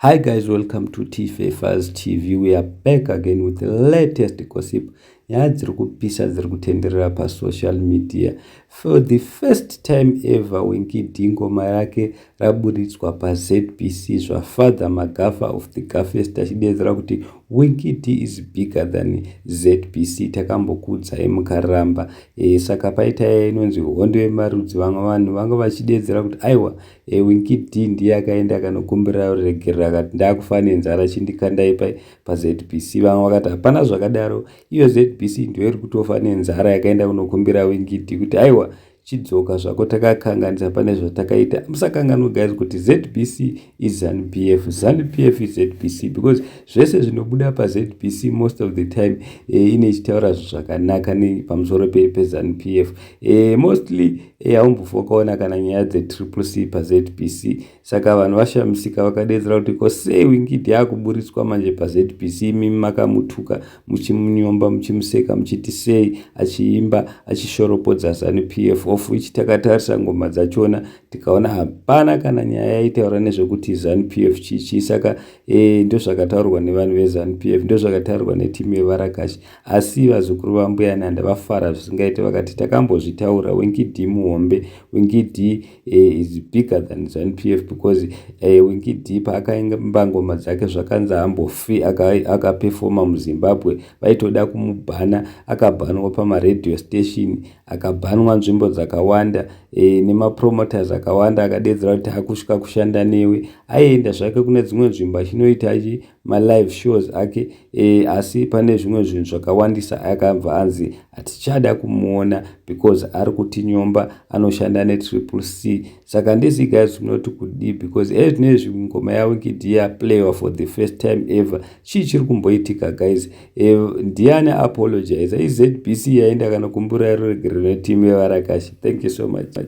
Hi guys, welcome to Tfafers TV. We are back again with the latest gossip. Nyaya dziri kupisa dziri kutenderera pasocial media. For the first time ever, Winky D ngoma rake raburitswa paZBC zvaFather Magafa of the Gafest achideedzera kuti Winky D is bigger than ZBC. Takambokuudzai mukaramba. Saka paita inonzi hondo yemarudzi, vamwe vanhu vanga vachideedzera kuti aiwa, Winky D ndiye akaenda akanokumbira ruregerero akati ndakufa nenzara, chindikandai paZBC. Vamwe vakati hapana zvakadaro, iyo ZBC ndiyo iri kutofa nenzara yakaenda kunokumbira Winky D kuti aiwa, chidzoka zvako, takakanganisa pane zvatakaita. Musakanganwe guys kuti ZBC is ZANU PF, ZANU PF is ZBC, because zvese zvinobuda paZBC most of the time ine ichitaura zvakanaka pamusoro peZANU PF. Mostly haumbofa wakaona kana nyaya dzeTriple C paZBC. Saka vanhu vashamisika vakadedzera kuti ko sei Winky D akuburitswa manje paZBC, imimi makamutuka, muchimunyomba, muchimuseka, muchiti sei achiimba achishoropodza ZANU PF, of which takatarisa ngoma dzachona tikaona hapana kana nyaya yaitaura nezvekuti ZANU PF chichi. Saka ndozvakataurwa nevanhu veZANU PF, ndozvakataurwa netimu yevarakashi. Asi vazukuru vambuya Nanda vafara zvisingaiti, vakati takambozvitaura, Winky D muhombe. Winky D is bigger than ZANU PF because Winky D paakaimba ngoma dzake zvakanzi haambofi akapefoma muZimbabwe, vaitoda kumubhana. Akabhanwa pamaradio station, akabhanwa nzvimbo dzakawanda nemapromoters akawanda akadedzera kuti akusvika kushanda newe. Aienda zvake kune dzimwe nzvimbo achinoita malive shows ake, asi pane zvimwe zvinhu zvakawandisa akabva anzi hatichada kumuona because ari kutinyomba, anoshanda neTriple C. Saka ndisi guys munoti kudii? Because ezvinezvi ngoma yaWinky D yaplaywa for the first time ever. Chii chiri kumboitika guys? Ndiani apologize? IZBC yaenda kana kumbura ruregerero netimu yevarakashi? Thank you so much.